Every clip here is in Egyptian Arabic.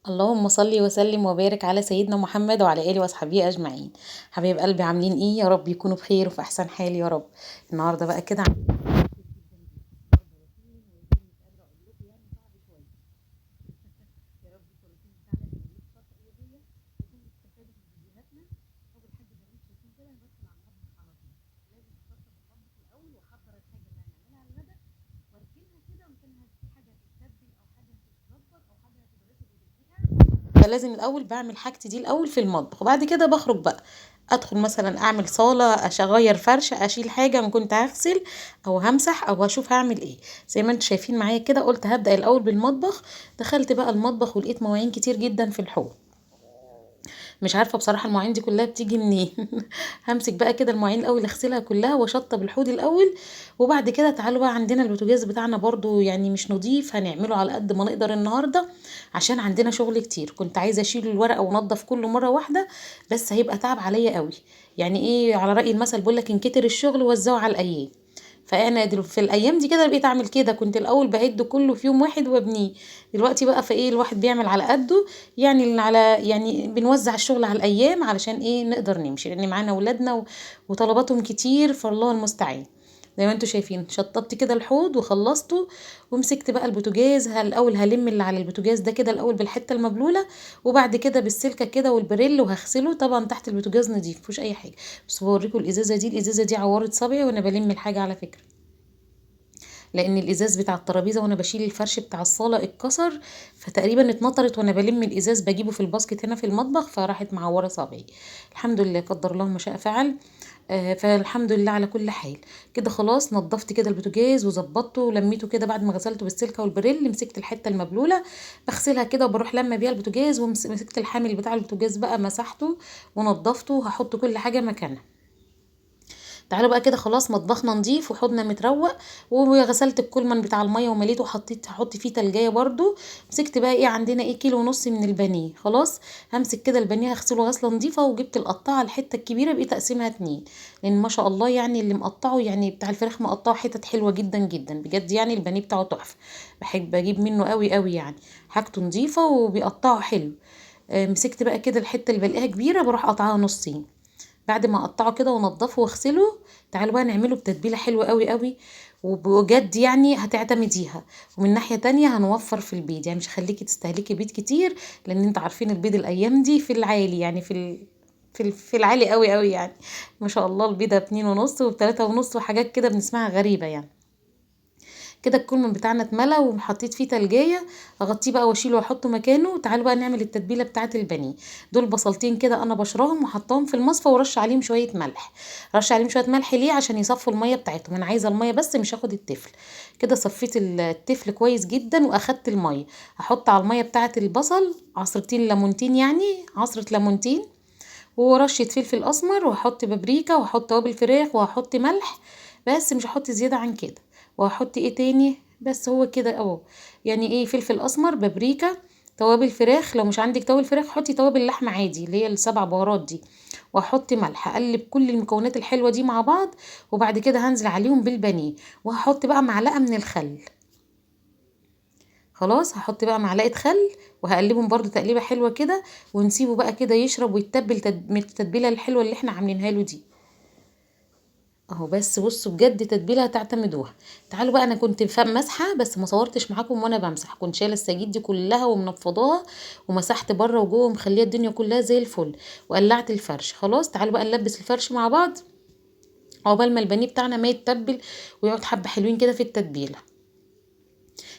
اللهم صل وسلم وبارك على سيدنا محمد وعلى اله واصحابه اجمعين. حبايب قلبي عاملين ايه؟ يا رب يكونوا بخير وفي احسن حال يا رب. النهارده بقى كده فلازم الاول بعمل حاجتي دي الاول في المطبخ، وبعد كده بخرج بقى ادخل مثلا اعمل صاله، اغير فرشه، اشيل حاجة ما كنت هغسل او همسح او هشوف هعمل ايه. زي ما انتم شايفين معايا كده قلت هبدا الاول بالمطبخ. دخلت بقى المطبخ ولقيت مواعين كتير جدا في الحوض، مش عارفه بصراحة المواعين دي كلها بتيجي منين. همسك بقى كده المواعين الاول اغسلها كلها واشطب الحوض الاول، وبعد كده تعالوا بقى عندنا البوتاجاز بتاعنا برضو يعني مش نضيف، هنعمله على قد ما نقدر النهارده عشان عندنا شغل كتير. كنت عايزه اشيل الورقة وانضف كله مرة واحدة، بس هيبقى تعب عليا قوي. يعني ايه على راي المثل بيقول لك ان كتر الشغل وزعه على الايام، فانا في الايام دي كده بقيت اعمل كده. كنت الاول بعد كله في يوم واحد وابنيه، دلوقتي بقى فايه الواحد بيعمل على قده، يعني على يعني بنوزع الشغل على الايام علشان ايه نقدر نمشي، لان معانا اولادنا وطلباتهم كتير، فالله المستعان. زي ما انتم شايفين شطبت كده الحوض وخلصته، ومسكت بقى البوتاجاز. الاول هلم اللي على البوتاجاز ده كده الاول بالحتة المبلوله، وبعد كده بالسلكه كده والبريل وهغسله. طبعا تحت البوتاجاز نضيف مفيهوش اي حاجة، بس بوريكم الازازه دي. الازازه دي عورت صبعي وانا بلم الحاجة على فكرة، لان الازاز بتاع الترابيزة وانا بشيل الفرش بتاع الصاله اتكسر، فتقريبا اتنطرت وانا بلم الازاز بجيبه في ال basket هنا في المطبخ، فراحت معوره صابعي. الحمد لله قدر الله ما شاء فعل، فالحمد لله على كل حال. كده خلاص نظفت كده البوتاجاز وظبطته ولميته كده بعد ما غسلته بالسلكه والبريل. مسكت الحتة المبلوله بغسلها كده وبروح لما بيها البوتاجاز، ومسكت الحامل بتاع البوتاجاز بقى مسحته ونظفته، وهحط كل حاجة مكانها. تعالوا بقى كده خلاص مطبخنا نضيف وحوضنا متروق، وغسلت الكولمن بتاع المية ومليته وحطيت هحط فيه تلجايه برده. مسكت بقى ايه عندنا ايه كيلو ونص من البانيه. خلاص همسك كده البانيه هغسله غسله نضيفه، وجبت القطاعه الحتة الكبيرة بقيت اقسمها 2، لان ما شاء الله يعني اللي مقطعه يعني بتاع الفراخ مقطعه حتت حلوة جدا جدا بجد، يعني البانيه بتاعه تحفة، بحب اجيب منه قوي قوي، يعني حاجته نضيفه وبيقطعه حلو. مسكت بقى كده الحتة اللي بلاقيها كبيرة بروح قطعها نصين. بعد ما اقطعه كده وانضفه واغسله، تعالوا بقى نعمله بتتبيله حلوة قوي قوي وبجد يعني هتعتمديها. ومن ناحية تانية هنوفر في البيض، يعني مش هخليكي تستهلكي بيض كتير، لان انت عارفين البيض الايام دي في العالي، يعني في العالي قوي قوي، يعني ما شاء الله البيضة 2.5 و3.5 وحاجات كده بنسمعها غريبة يعني. كده الكولمن بتاعنا اتملى وحطيت فيه تلجايه، اغطيه بقى واشيله واحطه مكانه. تعالوا بقى نعمل التتبيله بتاعه البانيه. دول بصلتين كده انا بشراهم وحطاهم في المصفى، ورش عليهم شوية ملح. رش عليهم شوية ملح ليه؟ عشان يصفوا المية بتاعتهم، انا عايزه المية بس مش هاخد التفل. كده صفيت التفل كويس جدا واخدت المية. هحط على المية بتاعه البصل عصرتين ليمونتين، يعني عصره ليمونتين، ورشه فلفل اسمر، وهحط بابريكا، وهحط توابل فراخ، وهحط ملح، بس مش هحط زيادة عن كده. وهحط ايه تاني؟ بس هو كده اهو، يعني ايه فلفل اسمر، بابريكا، توابل فراخ. لو مش عندك توابل فراخ حطي توابل لحمه عادي اللي هي السبع بهارات دي، وهحط ملح. اقلب كل المكونات الحلوة دي مع بعض، وبعد كده هنزل عليهم بالبانيه، وهحط بقى معلقه من الخل. خلاص هحط بقى معلقه خل، وهقلبهم برده تقليبه حلوة كده، ونسيبه بقى كده يشرب ويتبل من التتبيله الحلوة اللي احنا عاملينها له دي اهو. بس بصوا بجد تتبيله هتعتمدوها. تعالوا بقى، انا كنت مسحه بس ما صورتش معاكم وانا بمسح، كنت شايله السجيد دي كلها ومنفضاها ومسحت بره وجوه ومخليه الدنيا كلها زي الفل، وقلعت الفرش. خلاص تعالوا بقى نلبس الفرش مع بعض عقبال ما البانيه بتاعنا ما يتبل ويقعد حبه حلوين كده في التتبيله.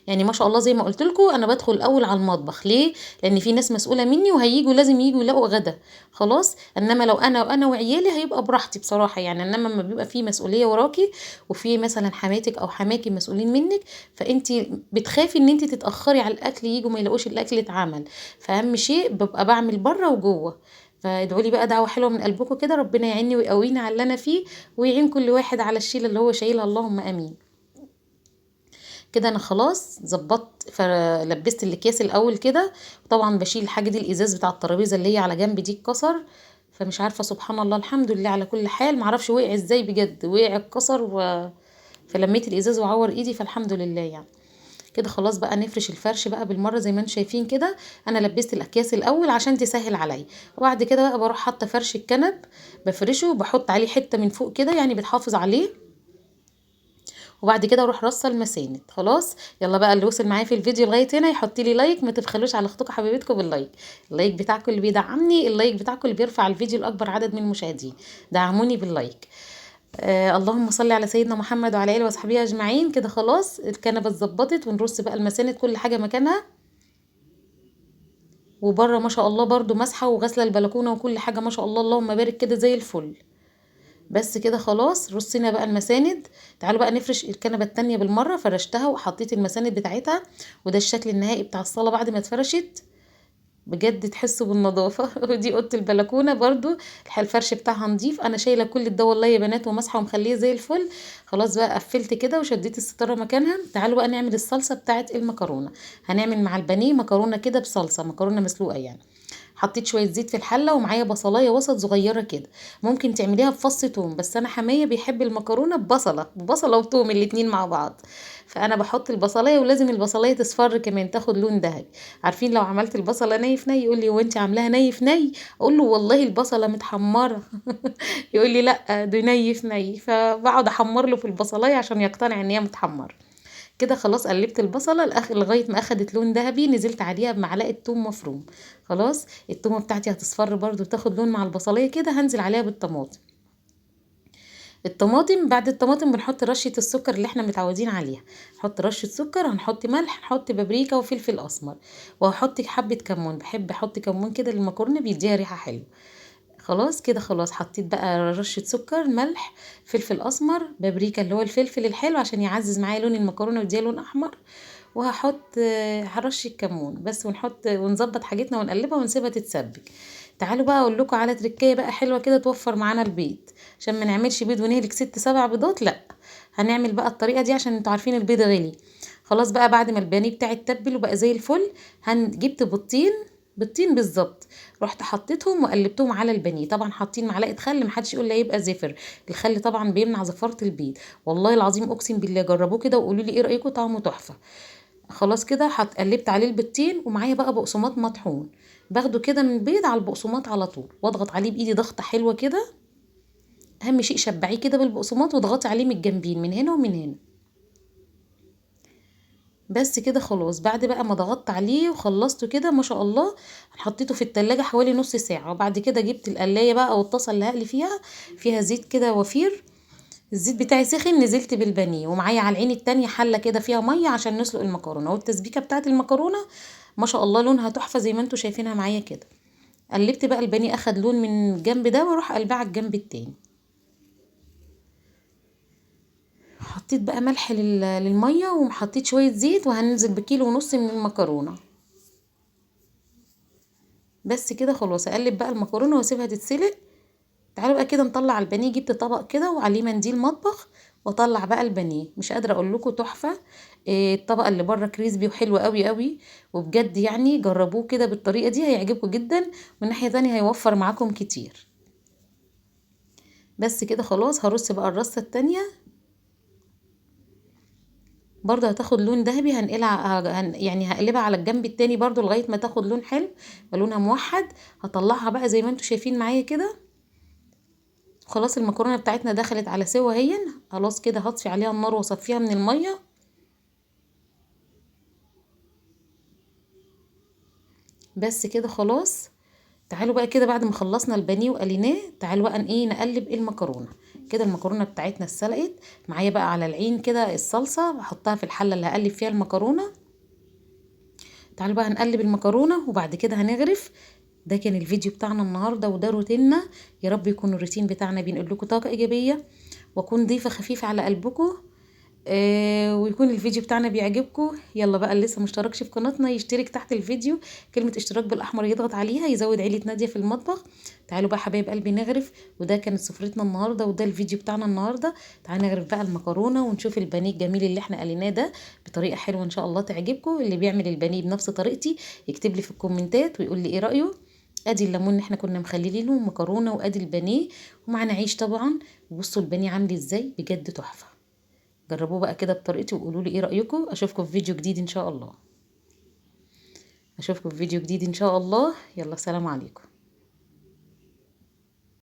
يعني ما شاء الله زي ما قلت لكم انا بدخل الاول على المطبخ، ليه؟ لان في ناس مسؤولة مني وهيجوا لازم يجوا يلاقوا غدا. خلاص انما لو انا وعيالي هيبقى براحتي بصراحة يعني، انما لما بيبقى في مسؤولية وراكي وفي مثلا حماتك او حماكي مسؤولين منك، فانت بتخافي ان انت تتاخري على الاكل، يجوا ما يلاقوش الاكل اتعمل. فاهم شيء ببقى بعمل بره وجوه. فادعوا لي بقى دعوه حلوة من قلبكم كده، ربنا يعيني ويقويني على اللي انا فيه، ويعين كل واحد على الشيله اللي هو شايلها، اللهم امين. كده انا خلاص ظبطت، فلبست الاكياس الاول كده. طبعا بشيل الحاجة دي، الازاز بتاع الترابيزة اللي هي على جنب دي اتكسر، فمش عارفه سبحان الله الحمد لله على كل حال، معرفش وقع ازاي بجد، وقع اتكسر فلميت الازاز وعور ايدي، فالحمد لله يعني. كده خلاص بقى نفرش الفرش بقى بالمرة زي ما انتم شايفين كده. انا لبست الاكياس الاول عشان تسهل عليا، وبعد كده بقى بروح حاطه فرش الكنب بفرشه وبحط عليه حتة من فوق كده يعني بتحافظ عليه، وبعد كده اروح رصه المساند. خلاص يلا بقى اللي وصل معايا في الفيديو لغاية هنا يحط لي like، ما تبخلوش على اختكم حبيبتكم بال like، ال like بتاعكم اللي بيدعمني، ال like بتاعكم اللي بيرفع الفيديو لاكبر عدد من المشاهدين، دعموني بال like. اللهم صل على سيدنا محمد وعلى اله وصحبه اجمعين. كده خلاص الكنبة اتظبطت، ونرص بقى المساند كل حاجة مكانها. وبره ما شاء الله برده مسحه وغسله البلكونه وكل حاجة ما شاء الله اللهم بارك كده زي الفل. بس كده خلاص رصينا بقى المساند. تعالوا بقى نفرش الكنبة التانية بالمرة. فرشتها وحطيت المساند بتاعتها، وده الشكل النهائي بتاع الصاله بعد ما اتفرشت، بجد تحسوا بالنظافة. ودي اوضة البلكونه برضو الفرش بتاعها نظيف، انا شايله كل ده والله يا بنات ومسحه ومخليه زي الفل. خلاص بقى قفلت كده وشديت الستارة مكانها. تعالوا بقى نعمل الصلصه بتاعه المكرونه. هنعمل مع البانيه مكرونه كده بصلصه، مكرونه مسلوقة يعني. حطيت شوية زيت في الحلة ومعايا بصلايه وسط صغيرة كده، ممكن تعمليها بفص توم، بس انا حماية بيحب المكرونه ببصله، ببصله وتوم الاتنين مع بعض، فانا بحط البصلايه، ولازم البصلايه تصفر كمان تاخد لون ذهبي. عارفين لو عملت البصله ني في ني يقول لي هو انت عاملاها ني في ني؟ اقول له والله البصله متحمره يقول لي لا ده ني في ني، فبقعد احمر له في البصلايه عشان يقتنع ان هي متحمره. كده خلاص قلبت البصله لغاية ما اخدت لون ذهبي، نزلت عليها بمعلقه توم مفروم. خلاص التومه بتاعتي هتصفر برده وتاخد لون مع البصليه كده. هنزل عليها بالطماطم. الطماطم بعد الطماطم بنحط رشه السكر اللي احنا متعودين عليها، نحط رشه سكر، هنحط ملح، نحط بابريكا وفلفل اسمر، وهحط حبه كمون، بحب احط كمون كده للمكرونه بيديها ريحه حلوة. خلاص كده خلاص حطيت بقى رشه سكر، ملح، فلفل اسمر، بابريكا اللي هو الفلفل الحلو عشان يعزز معايا لون المكرونه ويديها لون احمر، وهحط هرش الكمون بس، ونحط ونظبط حاجتنا ونقلبها ونسيبها تتسبك. تعالوا بقى اقول لكم على تركايه بقى حلوة كده توفر معانا البيض، عشان ما نعملش بيض ونهلك 6 7 بيضات، لا هنعمل بقى الطريقة دي عشان انتوا عارفين البيض غلي. خلاص بقى بعد ما البانيه بتاعي اتبل وبقى زي الفل، جبت بيضتين بالظبط، رحت حطيتهم وقلبتهم على البانيه. طبعا حاطين معلقه خل، محدش يقول لي هيبقى زفر، الخل طبعا بيمنع زفاره البيض، والله العظيم اقسم بالله جربوه كده وقولوا لي ايه رايكم، طعمه تحفة. خلاص كده قلبت عليه البيضتين، ومعايا بقى بقسماط مطحون، باخده كده من البيض على البقسماط على طول، واضغط عليه بايدي ضغطه حلوة كده. اهم شيء شبعيه كده بالبقسماط واضغطي عليه من الجنبين، من هنا ومن هنا. بس كده خلاص. بعد بقى ما ضغطت عليه وخلصته كده ما شاء الله، حطيته في التلاجة حوالي نص ساعة. وبعد كده جبت القلاية بقى او الطاسة اللي هقلي فيها زيت كده وفير، الزيت بتاعي سخن، نزلت بالبانيه، ومعايا على العين التانية حلة كده فيها مية عشان نسلق المكرونة. والتسبيكة بتاعت المكرونة ما شاء الله لونها تحفة زي ما انتوا شايفينها معايا كده. قلبت بقى البانيه اخد لون من الجنب ده، واروح قلبها على الجنب التاني. حطيت بقى ملح للمية، وحطيت شوية زيت، وهننزل بكيلو ونص من المكرونه. بس كده خلاص. اقلب بقى المكرونه واسيبها تتسلق. تعالوا بقى كده نطلع البانيه. جبت طبق كده وعليه منديل مطبخ، واطلع بقى البانيه. مش قادرة اقول لكم تحفة. الطبقة اللي بره كريسبي وحلوه قوي قوي، وبجد يعني جربوه كده بالطريقة دي هيعجبكم جدا، ومن ناحية تانية هيوفر معاكم كتير. بس كده خلاص. هرص بقى الرصه التانية برضه هتاخد لون ذهبي، هنقلها يعني هقلبها على الجنب التاني برضه لغاية ما تاخد لون حلو ولونها موحد. هطلعها بقى زي ما انتوا شايفين معايا كده. خلاص المكرونه بتاعتنا دخلت على سوا اهي. خلاص كده هطفي عليها النار واصفيها من المية. بس كده خلاص. تعالوا بقى كده بعد ما خلصنا البانيه وقليناه، تعالوا بقى ايه نقلب المكرونه كده. المكرونه بتاعتنا اتسلقت معايا بقى على العين كده الصلصه، بحطها في الحلة اللي هقلب فيها المكرونه. تعالوا بقى هنقلب المكرونه وبعد كده هنغرف. ده كان الفيديو بتاعنا النهارده، وده روتيننا. يا رب يكون الروتين بتاعنا بينقل لكم طاقة ايجابية، واكون ضيفه خفيفة على قلبكم، ويكون الفيديو بتاعنا بيعجبكم. يلا بقى اللي لسه مشتركش في قناتنا يشترك تحت الفيديو، كلمة اشتراك بالاحمر يضغط عليها يزود عيلة نادية في المطبخ. تعالوا بقى حبايب قلبي نغرف. وده كانت سفرتنا النهارده، وده الفيديو بتاعنا النهارده. تعالوا نغرف بقى المكرونه ونشوف البانيه الجميل اللي احنا قليناه ده بطريقة حلوة ان شاء الله تعجبكم. اللي بيعمل البانيه بنفس طريقتي يكتب لي في الكومنتات ويقول لي ايه رايه. ادي الليمون اللي احنا كنا مخليلينه مكرونه، وادي البانيه، ومعانا عيش طبعا. وبصوا البانيه عامل ازاي، بجد تحفة. جربوه بقى كده بطريقتي وقولوا لي ايه رايكم. اشوفكم في فيديو جديد ان شاء الله. اشوفكم في فيديو جديد ان شاء الله. يلا سلام عليكم.